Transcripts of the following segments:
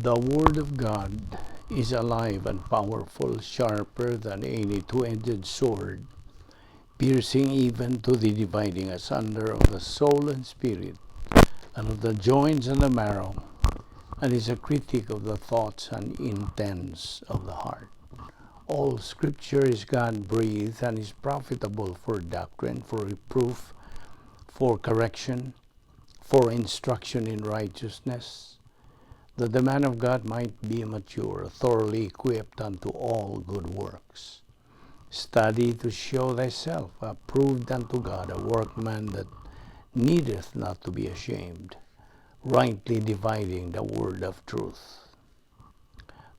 The Word of God is alive and powerful, sharper than any two-edged sword, piercing even to the dividing asunder of the soul and spirit, and of the joints and the marrow, and is a critic of the thoughts and intents of the heart. All Scripture is God breathed and is profitable for doctrine, for reproof, for correction, for instruction in righteousness, that the man of God might be mature, thoroughly equipped unto all good works. Study to show thyself approved unto God, a workman that needeth not to be ashamed, rightly dividing the word of truth.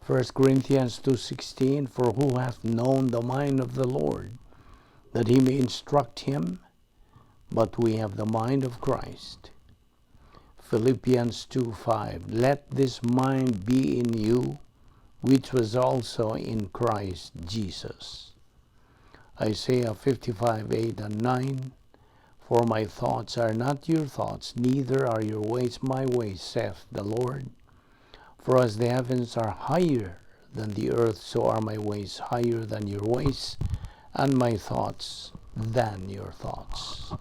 1 Corinthians 2:16. For who hath known the mind of the Lord, that he may instruct him? But we have the mind of Christ. Philippians 2:5. Let this mind be in you, which was also in Christ Jesus. Isaiah 55:8 and 9. For my thoughts are not your thoughts, neither are your ways my ways, saith the Lord. For as the heavens are higher than the earth, so are my ways higher than your ways, and my thoughts than your thoughts.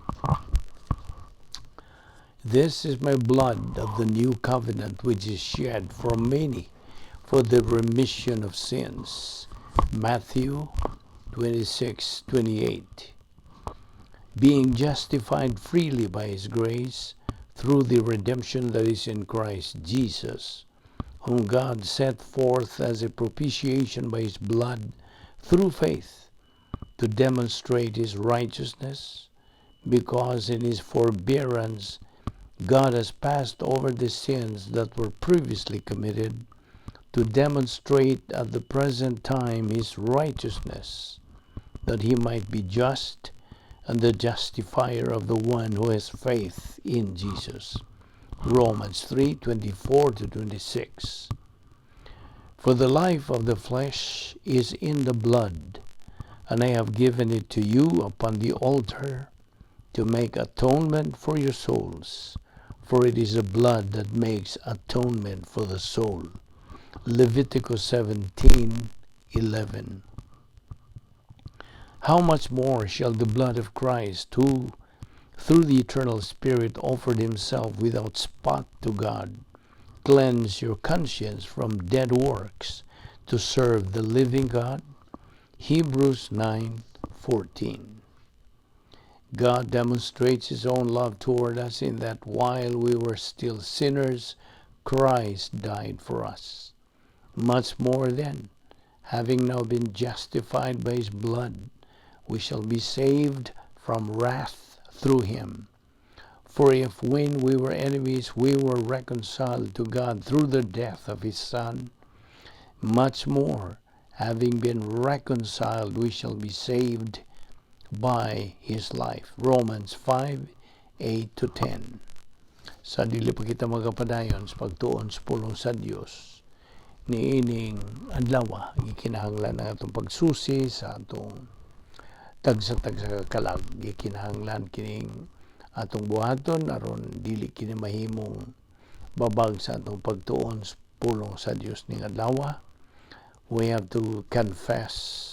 This is my blood of the new covenant, which is shed for many for the remission of sins. Matthew 26:28. Being justified freely by his grace through the redemption that is in Christ Jesus, whom God set forth as a propitiation by his blood through faith, to demonstrate his righteousness, because in his forbearance God has passed over the sins that were previously committed, to demonstrate at the present time his righteousness, that he might be just and the justifier of the one who has faith in Jesus. Romans 3:24 to 26. For the life of the flesh is in the blood, and I have given it to you upon the altar to make atonement for your souls, for it is the blood that makes atonement for the soul. Leviticus 17:11. How much more shall the blood of Christ, who through the eternal Spirit offered himself without spot to God, cleanse your conscience from dead works to serve the living God? Hebrews 9:14. God demonstrates his own love toward us in that while we were still sinners, Christ died for us. Much more then, having now been justified by his blood, we shall be saved from wrath through him. For if when we were enemies we were reconciled to God through the death of his Son, much more, having been reconciled, we shall be saved by his life. Romans 5:8 to 10. Sa dili pa kita magapadayon sa pagtuon sa pulong sa Dios niining adlaw, gikinahanglan ang atong pagsusi sa atong tagsa-tagsa ka kalag. Gikinahanglan kining atong buhaton aron dili kini mahimong babag sa atong pagtuon sa pulong sa Dios ning adlaw. We have to confess,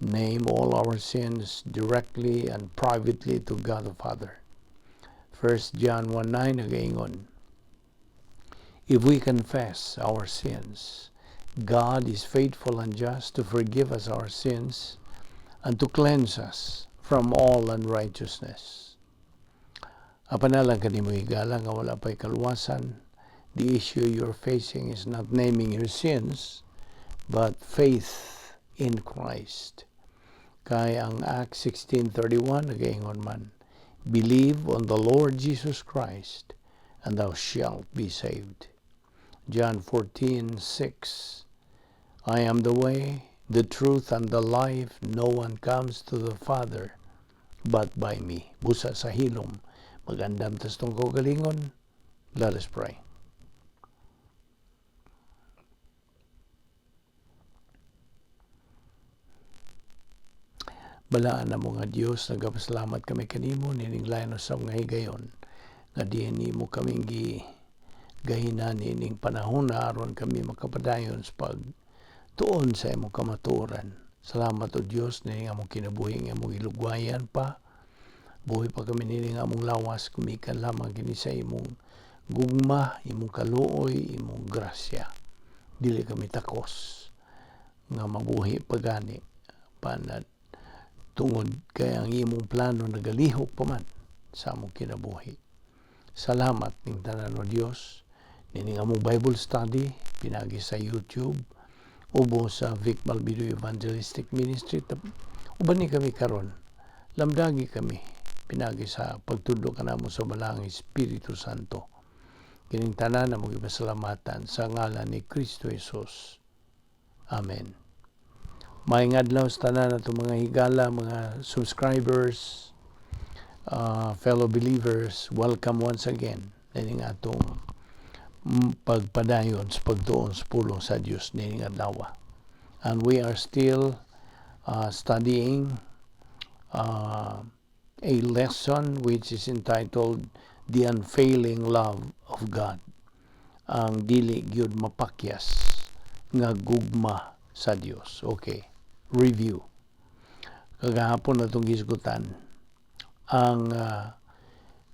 name all our sins directly and privately to God the Father. 1 John 1:9 nagaingon, "If we confess our sins, God is faithful and just to forgive us our sins and to cleanse us from all unrighteousness." Apan lang kanimo, higala nga wala pa'y kaluwasan, the issue you're facing is not naming your sins, but faith in Christ. Kay ang Acts 16:31 nagaingon man, "Believe on the Lord Jesus Christ, and thou shalt be saved." John 14:6. I am the way, the truth, and the life. No one comes to the Father but by me. Busa sa hilom, mag-andam tas atong kaugalingon. Let us pray. Balaan namo nga Dios, nagapasalamat kami kanimo nining lain usab nga higayon nga diin nimo kaming gi Gahinan ining panahon na aron kami makapadayon sa pagtuon sa imong kamatuoran. Salamat, O Dios, nining among kinabuhi nga among gilugwayan pa. Buhi pa kami nining among lawas, gumikan lamang kini sa imong gugma, imong kaluoy, imong grasya. Dili kami takos nga mabuhi pa gani panad tungod kay ang imong plano nagalihok pa man sa among kinabuhi. Salamat ning tanan, O Dios, nining among Bible study pinagi sa YouTube ubo sa Vic Balbido Evangelistic Ministry. Uban ni kami karon, lamdagi kami pinagi sa pagtudlo kanamo sa Balaang Espiritu Santo. Kining tanan among gipasalamatan sa ngalan ni Kristo Jesus. Amen. Maayong adlaw sa tanan atong mga higala, mga subscribers, fellow believers, welcome once again nining atong pagpadayon sa pagtuon sa pulong sa Dios nining adlaw. And we are still studying a lesson which is entitled "The Unfailing Love of God." Ang dili gyud mapakyas nga gugma sa Dios. Okay, review. Kagahapon atong gisgutan ang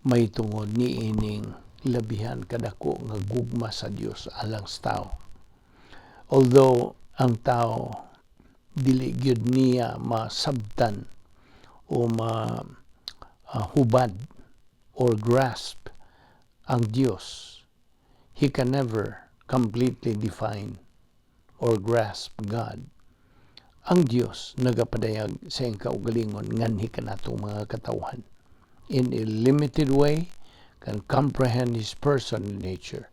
may tungod ni ining labihan kadako nga gugma sa Dios alang sa tao. Although ang tao dili gyud niya masabtan o ma hubad or grasp ang Dios, he can never completely define or grasp God. Ang Dios nagapadayag sa iyang kaugalingon nganhi kanatong mga katawhan. In a limited way, can comprehend His person and nature.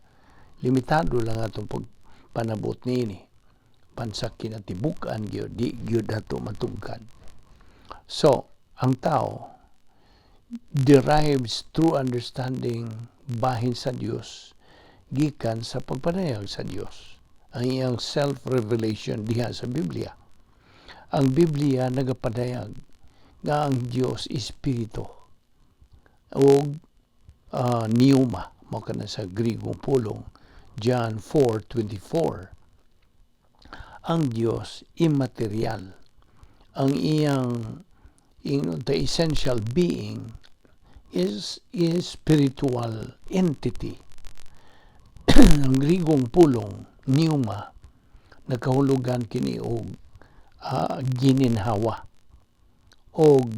Limitado lang atong pagpanabot niini. Pansa kinatibuk-an gyud, di gyud ato matugkad. So, ang tao derives true understanding bahin sa Dios gikan sa pagpanayag sa Dios. Ang iyang self-revelation diha sa Biblia. Ang Biblia nagapadayag nga ang Dios espiritu o pneuma mao kana sa Grigong pulong, John 4:24. Ang Dios immaterial. Ang iyang the essential being is spiritual entity. Ang Grigong pulong pneuma nakahulugan kini og gininhawa og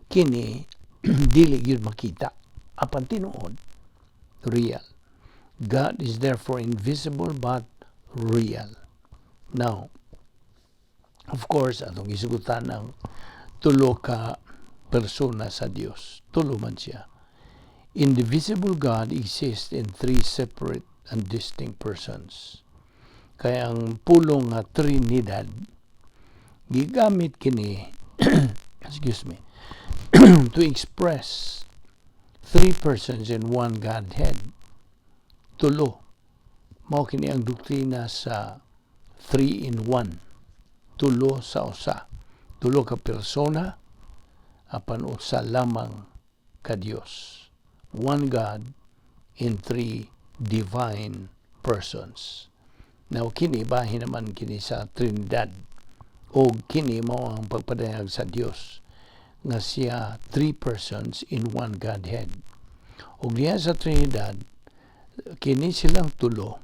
kini dili gyud makita apan tinuod, real. God is therefore invisible but real. Now, of course, atong gisgutan ang tulo ka persona sa Dios. Tulo man siya. Indivisible God exists in three separate and distinct persons. Kaya ang pulong nga Trinidad gigamit kini, excuse me, to express three persons in one Godhead. Tulo. Mao kini ang doktrina sa three in one. Tulo sa usa. Tulo ka persona apan usa lamang ka Dios. One God in three divine persons. Now kini bahin naman kini sa Trinidad o kini mao ang pagpadayag sa Dios nga siya three persons in one Godhead. Ug diha sa Trinidad kini silang tulo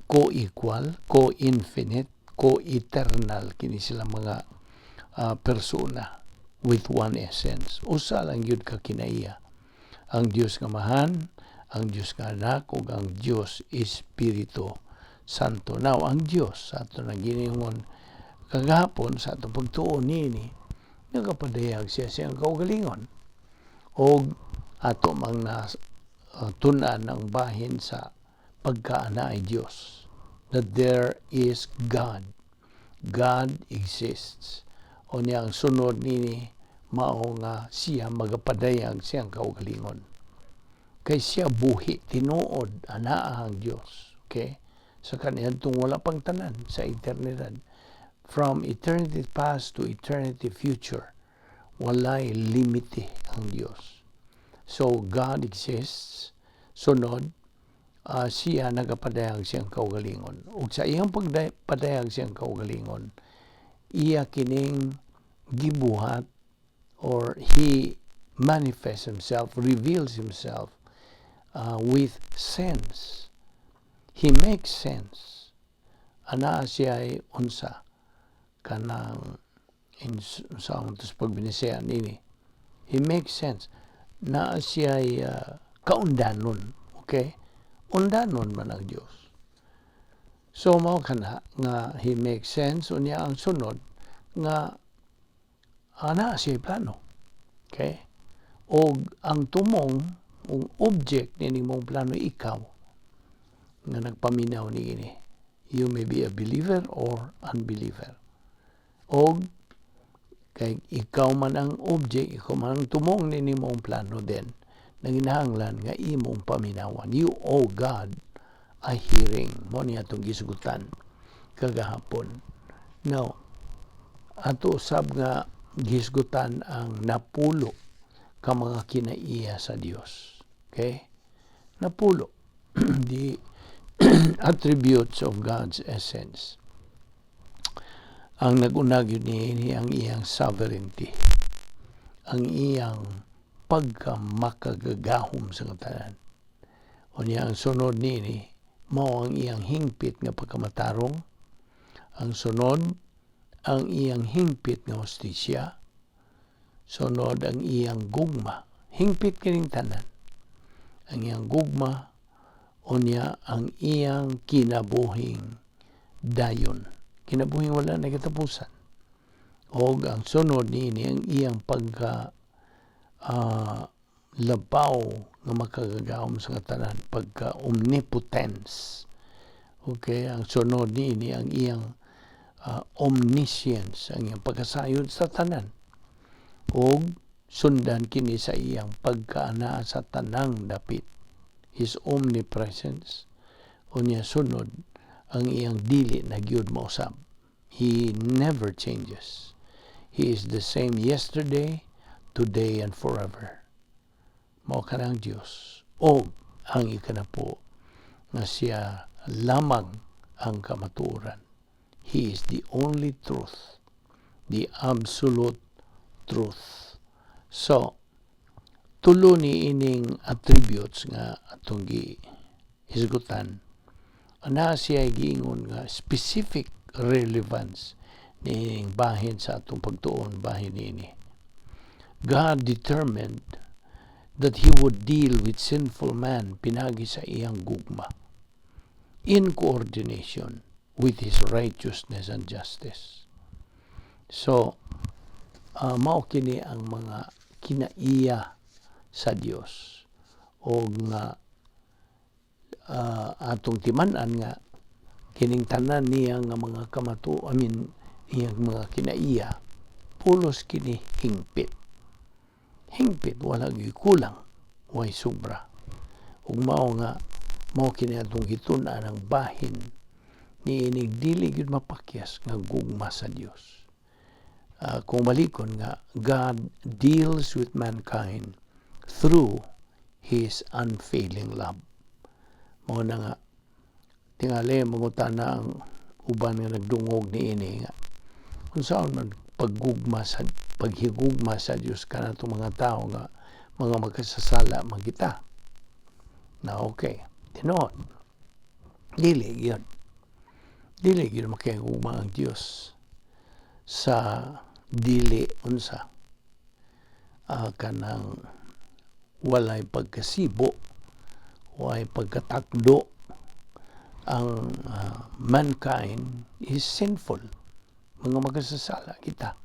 co-equal, co-infinite, co-eternal kini sila mga persona with one essence. Usa lang gyud ka kinaiya. Ang Dios nga Amahan, ang Dios nga Anak ug ang Dios Espiritu Santo. Now, ang Dios sa ato nang giningon kagahapon sa atong pagtuo niini, nagapadayag siya siyang kaugalingon. Og ato mang na tun-an ang bahin sa pagkaana ay Dios. That there is God. God exists. O niya ang sunod nini mao nga siya magapadayag siyang kaugalingon. Kay siya buhi, tinuod, anaa ang Dios. Okay? Sa kaniadtong wala pang tanan sa eternidad. From eternity past to eternity future, walay limite ang Dios. So God exists. Sunod, Siya nagapadayag siyang kaugalingon. Ug sa iyang pagpadayag siyang kaugalingon, iya kining gibuhat or he manifests himself, reveals himself with sense. He makes sense. Ana siya ay unsa kanang in sa pagbinisaya nini. He makes sense. Naa siya ay kaundanon. Okay? Undanon man ang Dios. So mao kana nga he makes sense. Unya ang sunod nga ana siya plano. Okay? Og ang tumong, ang object nining mong plano, ikaw nga nagpaminaw niini. You may be a believer or unbeliever. Og kay ikaw man ang object, ikaw man ang tumong nini mong plano, then nanginahanglan nga imong paminawan. You owe God a hearing. Mao ni atong gisgutan kagahapon. Now, ato usab nga gisgutan ang 10 ka mga kinaiya sa Dios. Okay? 10. The attributes of God's essence. Ang nag-una gyud niini ang iyang sovereignty. Ang iyang pagkamakagagahom sa tanan. Unya ang sunod niini mao ang iyang hingpit nga pagkamatarong. Ang sunod, ang iyang hingpit nga hustisya. Sunod, ang iyang gugma. Hingpit kining tanan. Ang iyang gugma, unya ang iyang kinabuhing dayon. Kinabuhing wala na katapusan. Og ang sunod niini ang iyang pagka labaw nga makagagahom sa tanan, pagka omnipotence. Okay, ang sunod niini ang iyang omniscience, ang iyang pagkasayod sa tanan. Og sundan kini sa iyang pagkaanaa sa tanang dapit, his omnipresence. Unya sunod ang iyang dili na gyud mausab. He never changes. He is the same yesterday, today, and forever. Mao kanang Dios. O ang ikanapo nga siya lamang ang kamatuoran. He is the only truth, the absolute truth. So, tulo ni ining attributes nga atong gi hisgutan, ana siya giingon nga specific relevance niining bahin sa atong pagtuon bahin niini. God determined that he would deal with sinful man pinagi sa iyang gugma in coordination with his righteousness and justice. So, mao kini ang mga kinaiya sa Dios o nga atong timan-an nga kining tanan niya nga mga kamatu, I mean, iyang mga kinaiya, pulos kini hingpit, hingpit, wala gyud kulang, way sobra. Ug mao nga mao kini atong gitun-an, ang bahin niining dili gyud mapakyas nga gugma sa Dios. Kung balikon nga God deals with mankind through his unfailing love. Mao na nga tingali mangutana ang uban nga nagdungog niini nga unsaon man paggugma sa paghigugma sa Dios kanatong mga tao nga mga makasasala man kita. Na okay, tinuod dili gyud, dili gyud makahigugma ang Dios sa dili unsa kanang walay pagkasibo, walay pagkatakdo. Ang mankind is sinful, mga makasasala kita.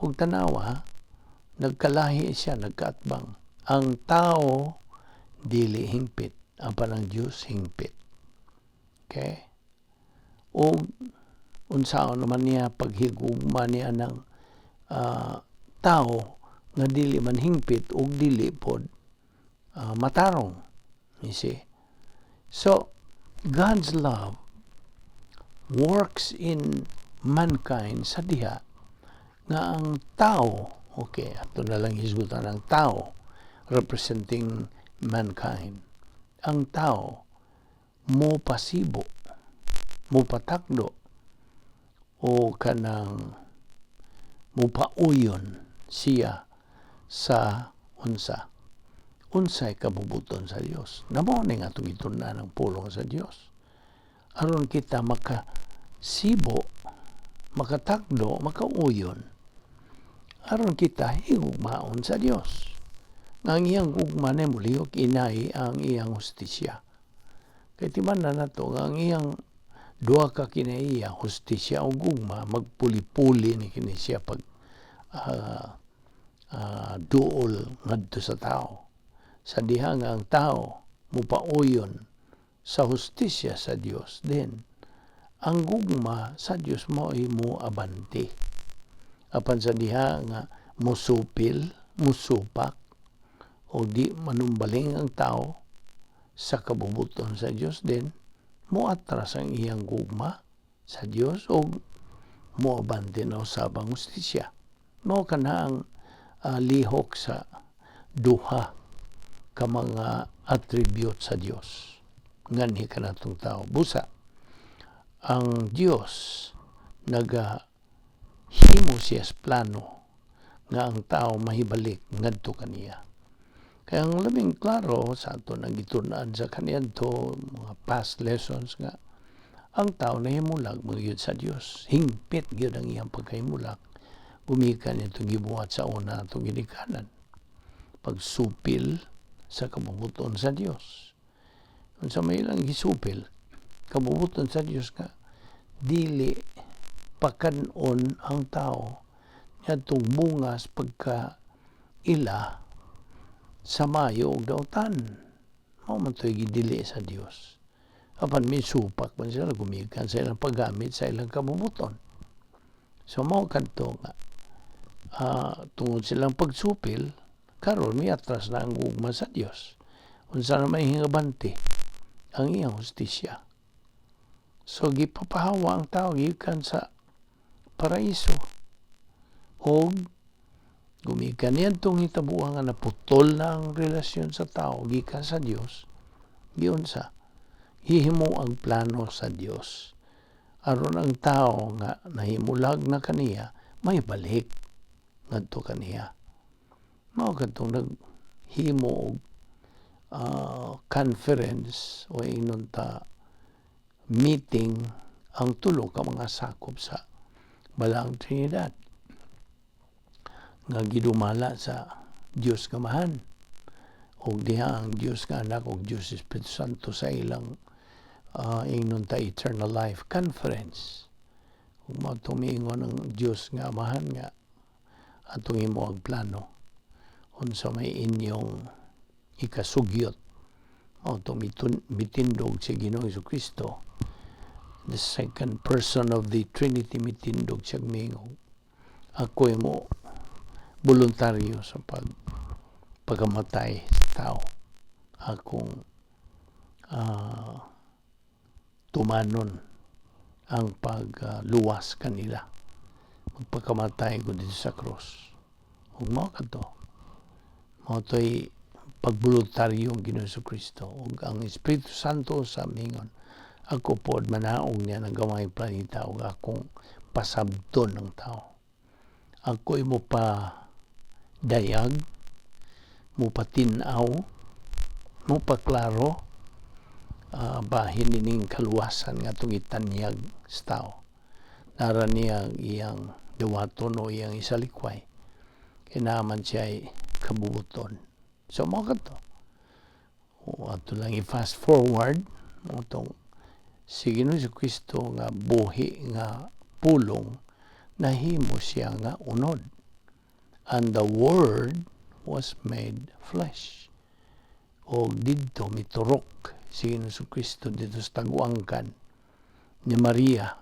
Ug tanawa, nagkalahi siya, nagkaatbang ang tao, dili hingpit, apan ang Dios hingpit. Okay, ug unsaon naman niya paghigugma niya ng tao nga dili man hingpit ug dili pod matarong? You see? So God's love works in mankind sa diha nga ang tao, okay, ato na lang hisgutan ang tao representing mankind, ang tao Mo pasibo, mo patakdo o kanang mopauyon siya sa unsa unsay kabubuton sa Dios. Na mao ni nga atong gitun-an ang pulong sa Dios aron kita makasibo, makatakdo, makauyon, aron kita higugmaon sa Dios. Nga ang iyang gugma na molihok inay ang iyang hustisya. Kay timan-an nato nga ang iyang duha ka kinaiya, hustisya o gugma, magpuli-puli ni kini siya pag duol ngadto sa tao. Sa diha nga ang tao mopauyon sa hustisya sa Dios, then ang gugma sa Dios mao'y moabante. Apan sa diha nga mosupil, mosupak o di manumbaling ang tao sa kabubuton sa Dios, then moatras ang iyang gugma sa Dios o moabante na usab ang hustisya. Mao kana ang lihok sa duha ka mga attribute sa Dios nganhi kanatong tao. Busa ang Dios naga himo siya sa plano nga ang tao mahibalik ngadto kaniya. Kaya ang labing klaro sa ato nang gitun-an sa kaniadto mga past lessons nga ang tao nahimulag man gyud sa Dios. Hingpit gyud ang iyang pagkahimulag gumikan itong gibuhat sa una atong ginikanan. Pagsupil sa kabubuton sa Dios. Unsa may ilang gisupil, kabubuton sa Dios nga dili pakan-on ang tao niadtong bungas pagka ila sa maayo ug dautan. Mao man to'y gidili sa Dios. Apan misupak man sila gumikan sa ilang paggamit sa ilang kabubuton. So mao kadto nga tungod silang pagsupil, karon miatras na ang gugma sa Dios. Unsa na may hingabante ang iyang hustisya. So gipapahawa ang tao gikan sa paraiso og gumikan niadtong hitabuan nga naputol na ang relasyon sa tao gikan sa Dios, giunsa gihimo ang plano sa Dios aron ang tao nga nahimulag na kaniya mahibalik ngadto kaniya. Mao kadtong naghimo og conference o ingnon ta meeting ang tulo ka mga sakop sa Balaang Trinidad nga gidumala sa Dios Amahan og diha ang Dios nga Anak ug Dios Espiritu Santo sa ilang ingnon ta Eternal Life Conference. Ug mao tong miingon ang Dios nga Amahan nga atong himo ang plano unsa may inyong ikasugyot. Mao tong mitindog si Ginoong Kristo, the second person of the Trinity. Mitindog siya, miingon, "Ako'y mo voluntaryo sa pagkamatay sa tao. Akong tumanon ang pagluwas kanila. Magpakamatay ko dito sa cross." Ug mao kadto. Mao to'y pagboluntaryo ang Ginoong Kristo. Ug ang Espiritu Santo sa mingon, "Ako pod manaog niya ng gamay planeta ug akong pasabton ng tao. Ako'y mo pa dayag, mo patin-aw, mo paklaro bahin ining kaluwasan nga atong itanyag sa tao." Nara niya ang iyang dawaton o iyang isalikway. Kay naman siya ay kabubuton. So mao kadto. O ato lang i-fast forward mo tong si Ginoong Kristo nga buhi nga pulong, nahimo siya nga unod. And the Word was made flesh. O didto miturok si Ginoong Kristo dito sa taguangkan ni Maria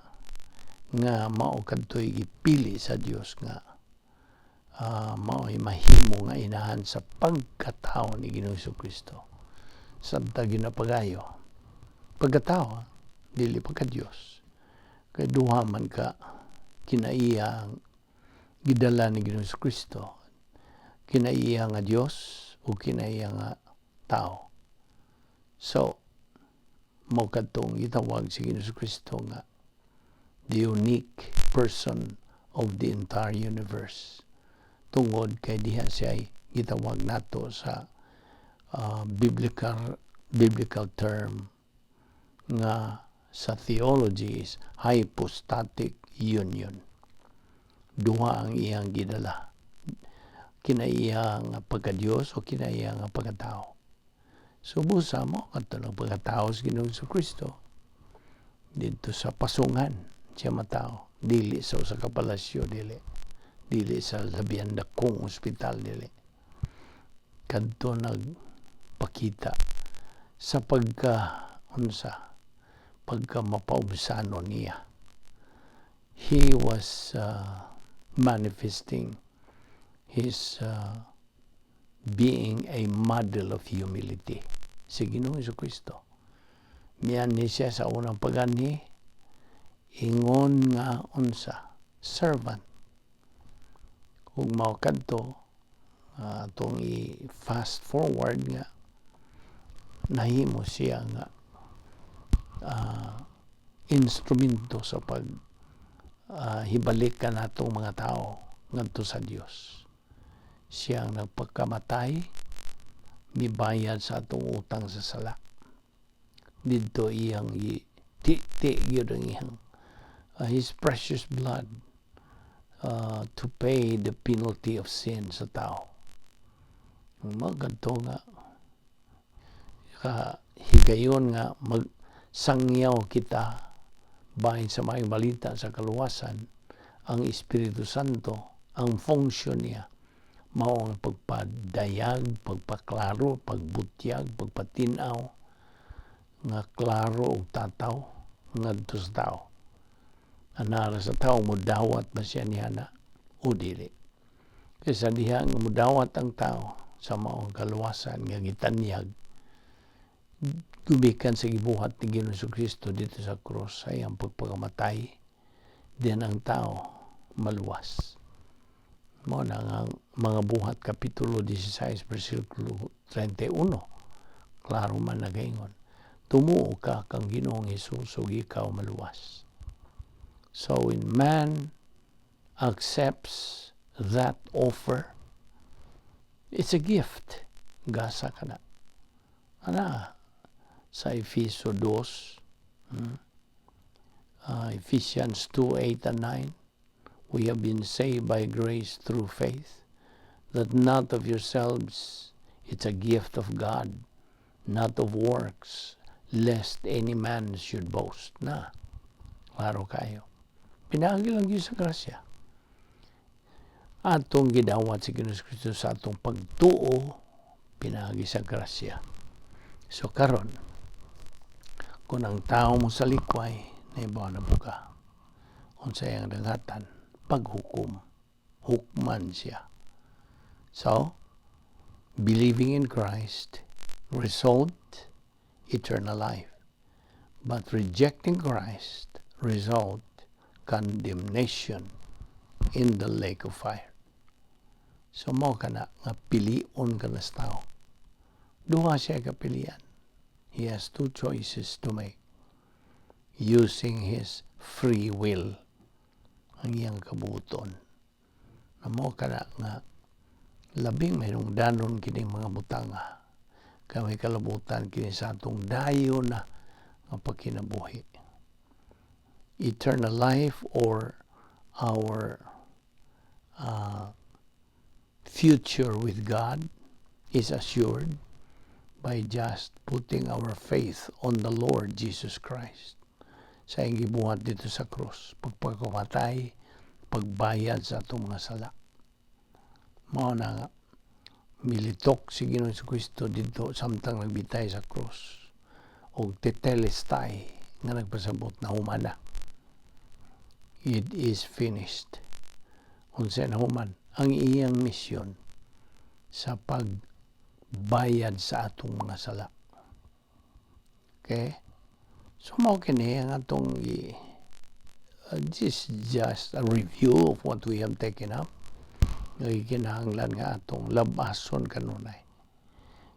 nga mao kadto'y gipili sa Dios nga mao'y mahimo nga inahan sa pagkatao ni Ginoong Kristo. Samtang ginapagayo. Pagkatao, dili pagka-Dios. Kay duha man ka kinaiya ang gidala ni Ginoong Kristo. Kinaiya nga Dios o kinaiya nga tao. So, Mao kadtong gitawag si Ginoong Kristo nga the unique person of the entire universe. Tungod kay diha siya gitawag nato sa biblical term nga sa theology is hypostatic union. Duha ang iyang gidala. Kinaiya nga pagka-Diyos o kinaiya nga pagkatao. So busa mo kadto lang pagkatao sa Ginoong Kristo didto sa pasungan siya matao, dili sa usa ka palasyo, dili sa labihan dakong ospital, dili kadto nagpakita sa pagka unsa, pagka mapaubsano niya. He was manifesting his being a model of humility, si Ginoong Kristo. Mianhi siya sa unang paganhi ingon nga unsa, servant. Ug mao kadto atong i-fast forward nga nahimo siya nga instrumento sa pag hibalik kanatong mga tao ngadto sa Dios. Siya ang nagpakamatay, mibayad sa atong utang sa sala. Didto iyang ti gyud ang iyang his precious blood to pay the penalty of sin sa tao. Mao kadto nga ka higayon nga magsangyaw kita bahin sa maayong balita sa kaluwasan, ang Espiritu Santo, ang function niya mao ang pagpadayag, pagpaklaro, pagbutyag, pagpatin-aw nga klaro og tataw ngadto sa tao. Anara sa tao mudawat ba siya niya na o dili. Kaysa diha nga mudawat ang tao sa maong kaluwasan nga gitanyag gumikan sa gibuhat ni Ginoong Kristo didto sa krus sa iyang pagpakamatay, din ang tao maluwas. Mao na nga Mga Buhat Kapitulo 16 versikulo 31, klaro man nagaingon, tumuo ka kang Ginoong Hesus ug ikaw maluwas. So when man accepts that offer, it's a gift. Gasa ka na. Ana, sa Efeso 2, Ephesians 2, 8 and 9, we have been saved by grace through faith, that not of yourselves, it's a gift of God, not of works, lest any man should boast. Na, klaro kayo. Pinaagi lang gyud sa grasya. Atong gidawat si Ginoong Kristo sa atong pagtuo, pinaagi sa grasya. So karon, kung ang tao mo sa likway, naibaw na po ka. Unsay ang dagatan, paghukom. Hukman siya. So, believing in Christ result eternal life. But rejecting Christ result condemnation in the lake of fire. So mao kana nga pilion ka na sa tao. Duha siya kapilian. He has two choices to make using his free will, ang iyang kabuton. Na mao kana nga labing mayroong danon kining mga butanga kay may kalabutan kini sa atong dayon na nga pagkinabuhi. Eternal life or our future with God is assured by just putting our faith on the Lord Jesus Christ sa iyang gibuhat didto sa krus, pagpakamatay, pagbayad sa atong mga sala. Mao na nga militok si Ginoong Kristo didto samtang nagbitay sa krus og tetelestai nga nagpasabot na human na. It is finished. Unsa na human ang iyang misyon sa pagbayad sa atong mga sala. Okay? So mao kini ang atong this is just a review of what we have taken up nga gikinahanglan nga atong labason kanunay.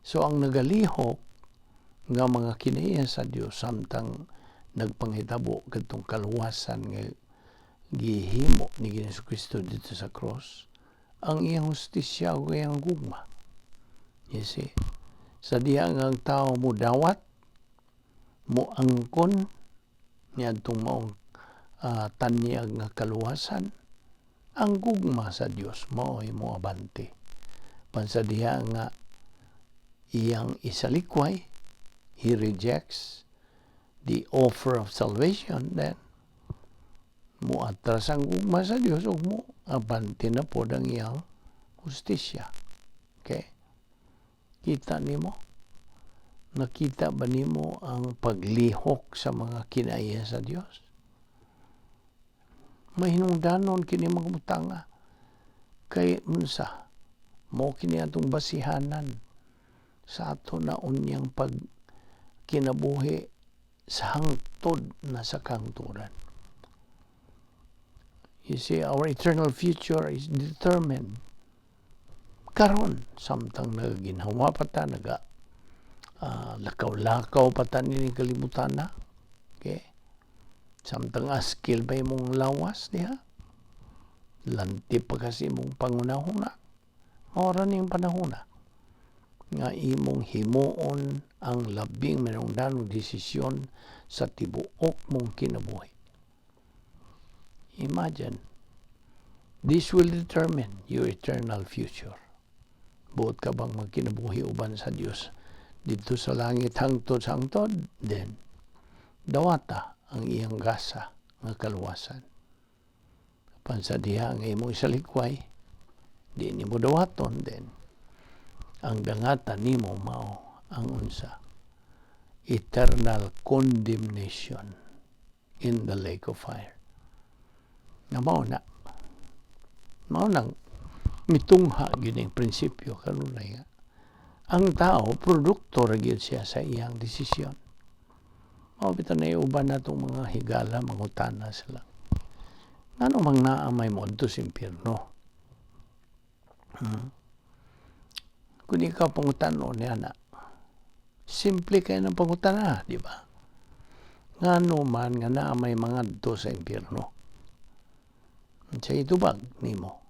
So ang nagalihok Nga mga kinaiya sa Dios samtang nagpanghitabo kadtong kaluwasan nga gihimo ni Ginoong Kristo didto sa cross, ang iyang hustisya ug iyang gugma. You see? Sa diha nga ang tao mo dawat, mo angkon niadtong maong tanyag nga kaluwasan, ang gugma sa Dios mao'y mo abante. Pan sa diha nga iyang isalikway, he rejects the offer of salvation, then mo atras ang gugma sa Dios ug mo abante na pod ang iyang hustisya. Okay? Kita nimo? Nakita ba nimo ang paglihok sa mga kinaiya sa Dios? Mahinungdanon kini mga butanga kay unsa mo kini atong basihanan sa ato na unyang pag kinabuhi sa hangtod na sa kahangturan. You see, our eternal future is determined karon samtang nagaginhawa pa ta, naga lakaw-lakaw pa ta nining kalibutan na. Okay? Samtang askil pa imong lawas diha, lanti pa kasi imong pangunahuna. Mao ra ning panahona nga imong himuon ang labing mahinungdanong desisyon sa tibuok mong kinabuhi. Imagine, this will determine your eternal future. Buot ka bang magkinabuhi uban sa Dios didto sa langit hangtod sa hangtod? Then, dawata ang iyang gasa nga kaluwasan. Apan sa diha nga imong isalikway, di nimo dawaton, then ang dangatan nimo mao ang unsa? Eternal condemnation in the lake of fire. Nga mao na. Mao nang mitungha gyud ning prinsipyo kanunay nga ang tao, produkto ra gyud siya sa iyang desisyon. Mao bitaw na uban natong mga higala, mangutana sila. Ngano mang naa may moadto sa impyerno? Kung ikaw pangutanon niya na, simple kaayo ng pangutana, di ba? Ngano man nga naa may mangadto sa impyerno? Unsay itubag nimo?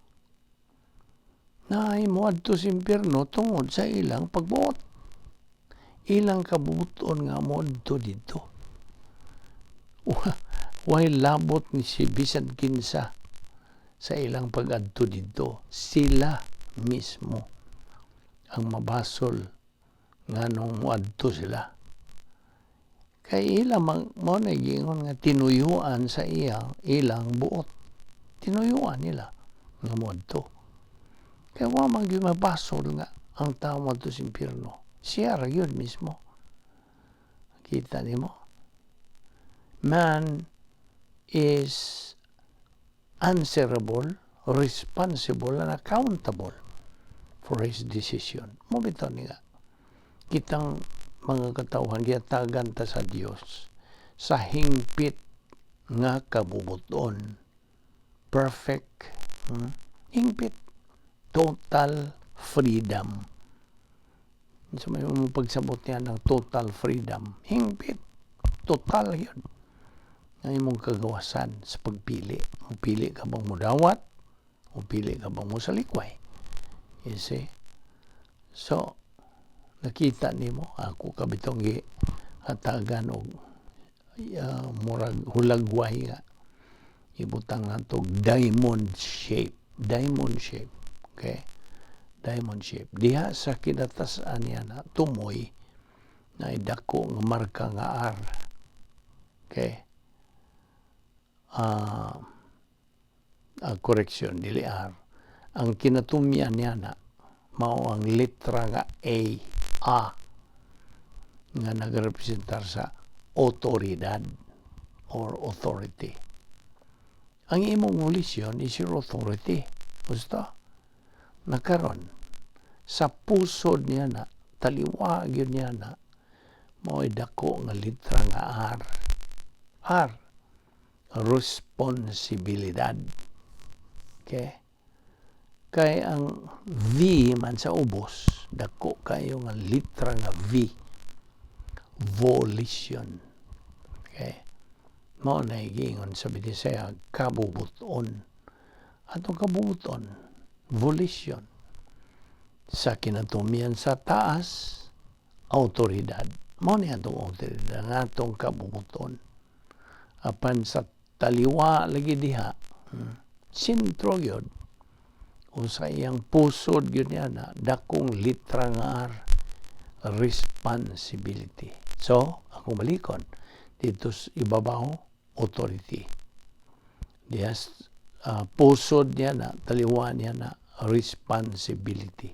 Naay moadto sa impyerno tungod sa ilang pagbuot. Ilang kabubuton nga moadto didto. Way labot ni si bisan kinsa sa ilang pag-adto didto. Sila mismo ang mabasol nganong moadto sila. Kay ila mang mao na giingon nga tinuyuan sa iyang ilang buot. Tinuyuan nila nga moadto. Kay wa man gyud mabasol nga ang tao moadto sa impyerno. Siya ra gyud mismo. Kita nimo? Man is answerable, responsible, and accountable for his decision. Mao bitaw ni nga kitang mga katawhan gihatagan ta sa Dios sa hingpit nga kabubuton. Perfect, Hingpit. Total freedom. Sa may mo pagsabot niya ng total freedom. Hingpit. Total yun. Nga imong kagawasan sa pagpili. Pili ka bang mudawat o pili ka bang mosalikway? You see? So, nakita nimo ako kabitong gi hatagan og murag hulagway nga ibutang nato diamond shape, diamond shape, okay, diamond shape. Diha sa kinatas-an niya na tumoy na dako nga marka nga R, okay. Correction, dili R. Ang kinatumyan niya na mao ang letra nga A, A, nga nagrepresentar sa otoridad or authority. Ang imong volition is your authority. Gusto? Nakaron, sa pusod niya na, taliwa gyud niya na, mao'y dako nga letra nga R. R. Responsibilidad. Okay? Kay ang V man sa ubos, dako kayo nga litra nga V. Volition. Okay? Mao na giingon sa Binisaya, kabubuton. Atong kabubuton, volition. Sa kinatumian sa taas, autoridad. Mao ni atong autoridad, ang atong kabubuton. Apan sa taliwa lagi diha, sentro gyud, o sa iyang pusod gyud niya na dakong litra nga R, responsibility. So, akong balikon, dito sa ibabaw, authority. Diha pusod niya na, taliwa niya na, responsibility.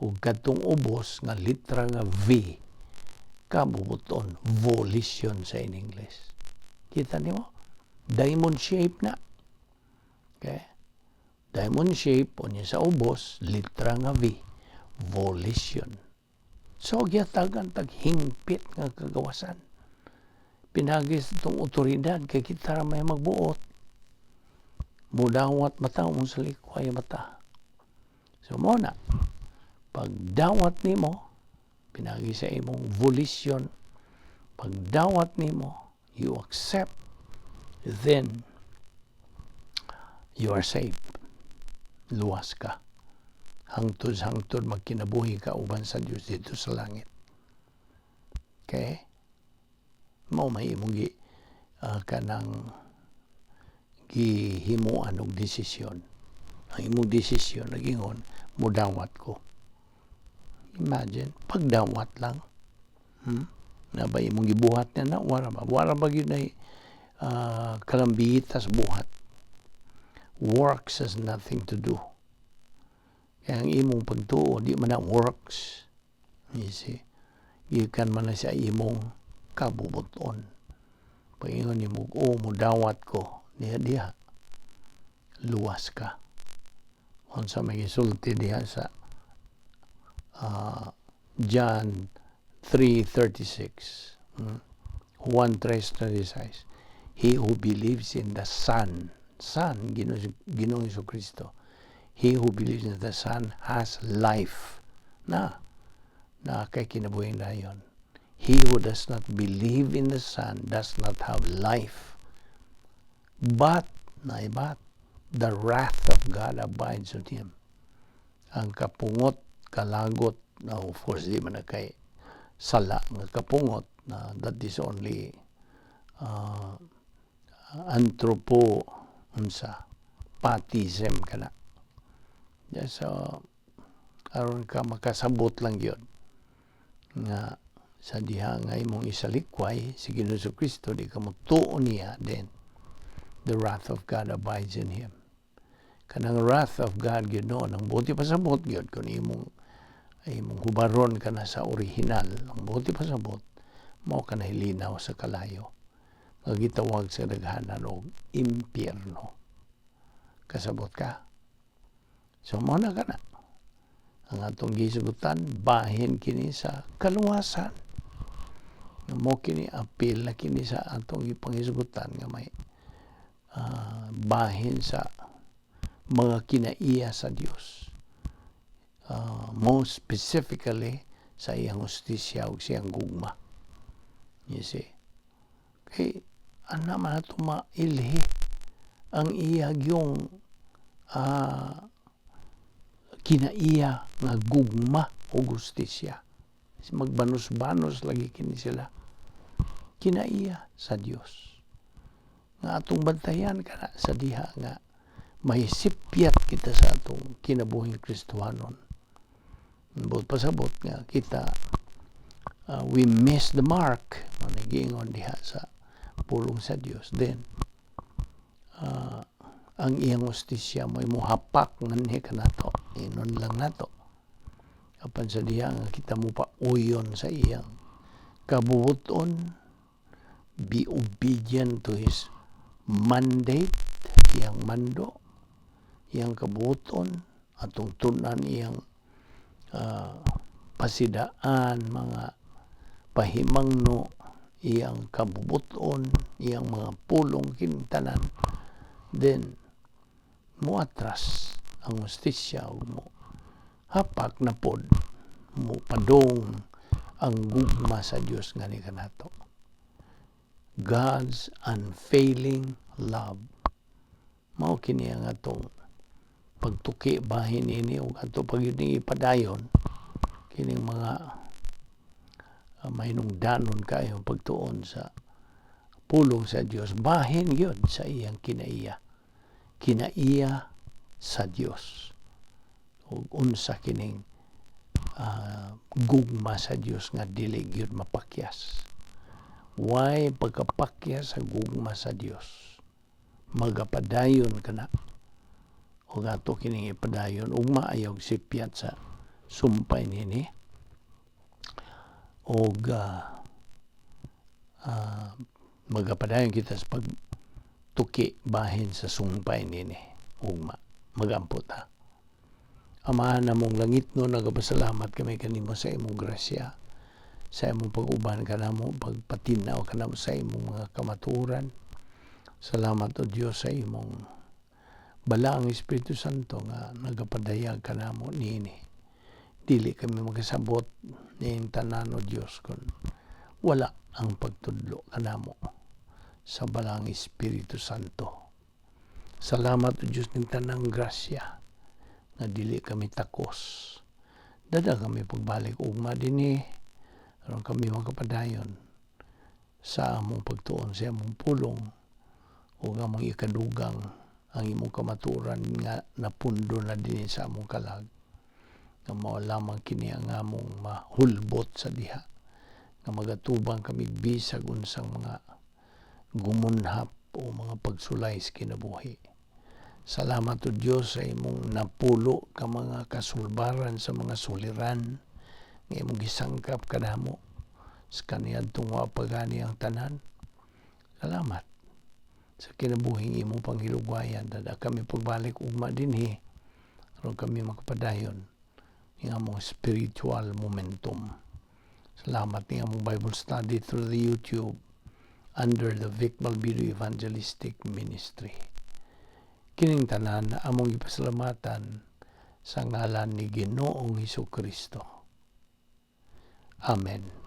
Ug kadtong ubos nga litra nga V, kabubuton, volition sa in English. Kita nimo? Diamond shape na. Okay? Diamond shape, unya sa ubos, litra nga V, volition. So, gihatagan tag hingpit nga kagawasan. Pinagi sa itong otoridad, kay kita ra may magbuot. Mudawat mata, mo salikway mata. So, mao na, pagdawat nimo, pinagi sa imong volition, pagdawat nimo, you accept, then you are saved. Luwas ka. Hangtod hangtod magkinabuhi ka uban sa Dios dito sa langit. Okay? Mao may imong gi kanang gihimuan og desisyon. Ang imong desisyon nagingon, mudawat ko. Imagine, pagdawat lang. Na ba imong gibuhat niya na? Wala ba? Wala ba gyud nay kalambitas buhat? Works has nothing to do. Kaya ang imong pagtuo, di man na works. You see? Gikan man na sa imong kabubuton. Paingon nimo, "Oh, mudawat ko." Diha diha. Luwas ka. Unsa may gisulti diha sa John 3:36. Juan 3:36. He who believes in the Son, Son, Ginoong Kristo. He who believes in the Son has life. Na, na kay kinabuhing dayon. He who does not believe in the Son does not have life. But, na but, the wrath of God abides on him. Ang kapungot, kalagot, na of course, di man na kay sala nga kapungot, na that is only anthropo unsa patism kana. Yeah, so aron ka makasabot lang gyud nga sa diha nga imong isalikway si Ginoong Kristo, di ka motuo niya, then the wrath of God abides in him. Kanang wrath of God gyud noon, ang buot pasabot gyud kung imong hubaron ka na sa original, ang buot pasabot mao ka linaw sa kalayo nga gitawag sa daghanan og impyerno. Kasabot ka? So mao na kana ang atong gisugutan, bahin kini sa kaluwasan. Mo kini apil na kini sa atong gipanghisgutan nga may bahin sa mga kinaiya sa Dios. Most specifically sa iyang hustisya ug siyang gugma. You see? Kay ana man ato mailhi ang iya yung kinaiya nga gugma o hustisya. Magbanos-banos lagi kini sila. Kinaiya sa Dios. Nga atong bantayan kana sa diha nga mahisipyat kita sa atong kinabuhing Kristohanon. Buot pasabot nga kita we miss the mark, mao diha sa pulong sa Dios, then ang iyang hustisya mo muhapak nganhi kanato, inon lang nato. Apan sa diha nga kita mo pa uyon sa iyang kabubuton, be obedient to his mandate, iyang mando, iyang kabubuton, atong tunan iyang pasidaan, mga pahimangno, iyang kabubuton, iyang mga pulong kintanan, then muatras ang hustisya ug mo hapak na pod, mo padong Ang gugma sa Dios nga ni kanato. God's unfailing love. Mao kini ang atong pagtuki bahin ini ug ato pagyud ning ipadayon kining mga mahinungdanon kaayong pagtuon sa pulong sa Dios bahin gyud sa iyang kinaiya, kinaiya sa Dios, ug unsa kining gugma sa Dios nga dili gyud mapakyas. Way pagkapakyas sa gugma sa Dios. Magapadayon kana ug ato kining ipadayon ugma. Ayaw sipyat sa sumpay nini og magapadayon kita sa pagtuki bahin sa sumpay nini ugma. Magampo ta. Amahan namong langitnon, nagapasalamat kami kanimo sa imong grasya, sa imong pag-uban kanamo, pagpatinaw kanamo sa imong mga kamatuoran. Salamat, O Dios, sa imong Balaang Espiritu Santo nga nagapadayag kanamo niini. Dili kami makasabot ning tanan, O Dios, kun wala ang pagtudlo kanamo sa Balaang Espiritu Santo. Salamat, O Dios, ning tanang grasya nga dili kami takos. Dada kami pagbalik ugma dinhi aron kami makapadayon sa among pagtuon sa among pulong ug among ikadugang ang imong kamatuoran nga napundo na dinhi sa among kalag, nga mao lamang kini ang among mahulbot sa diha nga magatubang kami bisag unsang mga gumunhap o mga pagsulay sa kinabuhi. Salamat, O Dios, sa imong napulo ka mga kasulbaran sa mga suliran nga imong gisangkap kanamo sa kaniadtong wa pa gani ang tanan. Salamat sa kinabuhing imong panghilugwayan. Dada kami pagbalik ugma dinhi aron kami makapadayon ning among spiritual momentum. Salamat ning among Bible study through the YouTube under the Vic Balbido Evangelistic Ministry. Kining tanan among gipasalamatan sa ngalan ni Ginoong Hesus Kristo. Amen.